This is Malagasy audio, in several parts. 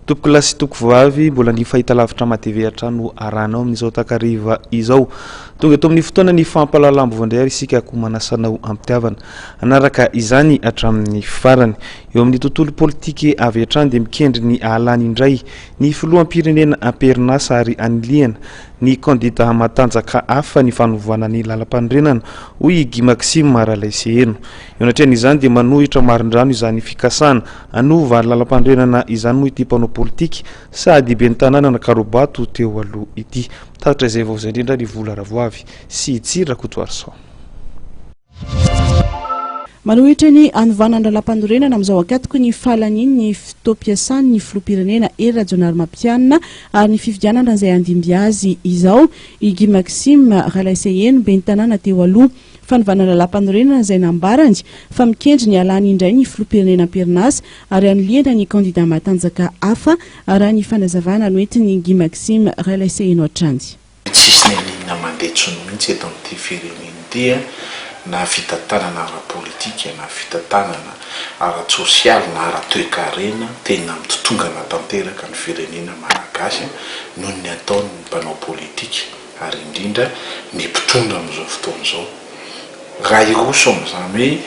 Tompokolahy sy tompokovavy, mbola ny fahitalavitra MATV hatrany no arahanao amin'izao takariva izao. Tonga eto amin'ny fotoana ny fampahalalam-baovao indray ary isika koa manasa anao am-pitiavana hanaraka izany hatramin'ny farany. Eo amin'ny tontolo politika avy hatrany dia mikendry ny hahalany indray ny filoham-pirenena am-perinasa ary hanilihana ny kandida matanjaka hafa ny fanovana ny lalampanorenana, hoy i Guy Maxime Ralaiseheno. Eo anatrehan'izany dia manohitra marindrano izany fikasana Hanova lalampanorenana izany moa ity mpanao politika sady ben'ny tanànan'Ankarobato teo aloha ity. Mitatitra izay vaovao izay indrindra ny Vola Ravoavy sy Tsiry Rakotoarison. Manohitra ny hanovana ny lalampanorenana amin'izao ankatoky ny fahalanian'ny fotoam-piasany ny filoham-pirenena Hery Rajaonarimampianina ary ny fifidianana izay handimby azy izao i Guy Maxime Ralaiseheno ben'ny tanàna teo aloha. Fanovana lalàmpanorenana izay nambarany fa mikendry ny halany indray ny filoham-pirenena am-perinasa ary hanilihana ny kandida matanjaka hafa, raha ny fanazavana noentin'i Guy Maxime Ralaiseheno hatrany. Tsisy n'inon'inona mandeha intsony mihitsy eto amin'ity firenena ity na fitantanana ara-politika na fitantanana ara-tsosialy na ara-toekarena, tena mitotongana tanteraka ny firenena malagasy noho ny ataon'ny mpanao politika. ary indrindra ny mpitondra amin'izao fotoana izao. Raha hiroso amin'izany hoe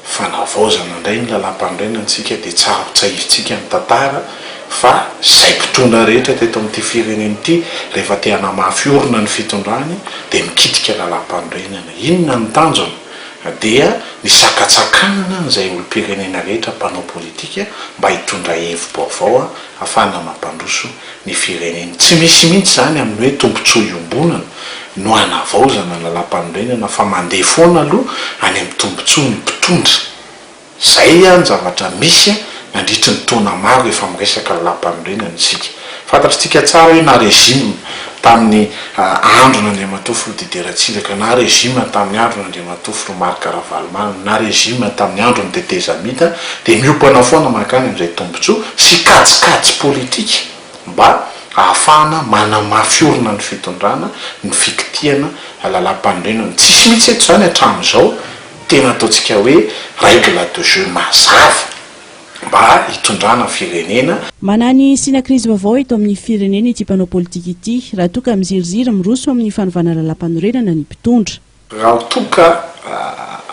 fanavaozana indray ny lalàmpanorenana isika dia tsara ho tsahivintsika ny tantara fa izay mpitondra rehetra teto amin'ity firenena ity rehefa te hanamafy orina ny fitondrany dia mikitika lalàmpanorenana. Inona no tanjona? Dia ny sakatsakanana an'izay olom-pirenena rehetra mpanao politika mba hitondra hevi-baovao hahafahana mampandroso ny firenena. Tsy misy mihitsy izany amin'ny hoe tombontsoa iombonana no hanavaozana ny lalàmpanorenana fa mandeha foana aloha any amin'ny tombontsoa ny mpitondra. Izay ny zavatra misy nandritry ny taona maro efa miresaka lalàmpanorenana isika. Fantatritsika tsara hoe na régime tamin'ny andron'Andriamatoa Filoha Didier Ratsiraka, na régime tamin'ny andron'Andriamatoa Filoha Marc Ravalomanana, na régime tamin'ny andron'ny tetezamita dia miompana foana mankany amin'izay tombontsoa sy kajikajy politika mba ahafahana manamafy orina ny fitondrana, ny fikitihana lalàmpanorenana. Tsisy mihitsy eto izany hatramin'izao tena ataontsika hoe règle de jeu mazava mba hitondrana firenena. Manahy ny hisiana krizy vaovao eto amin'ny firenena ity mpanao politika ity, raha toa ka miziriziry miroso amin'ny fanovana lalàmpanorenana ny mpitondra. Raha toa ka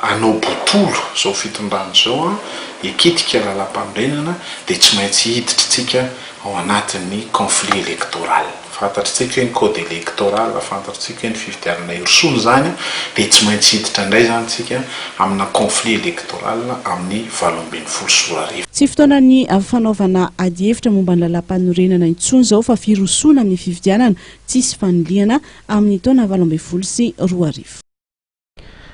hanao botolo izao fitondrana izao, hikitika lalàmpanorenana dia tsy maintsy hiditra tsika ao anatin'ny conflit électoral. Fantatritsika hoe ny code électoral, fantatritsika hoe ny fifidianana hirosoana izany dia tsy maintsy hiditra indray izany tsika amina conflit électoral amin'ny 2018. Tsy fotoanan'ny fanaovana adihevitra momba ny lalàmpanorenana intsony izao fa firosoana amin'ny fifidianana tsisy fanilihana amin'ny taona 2018.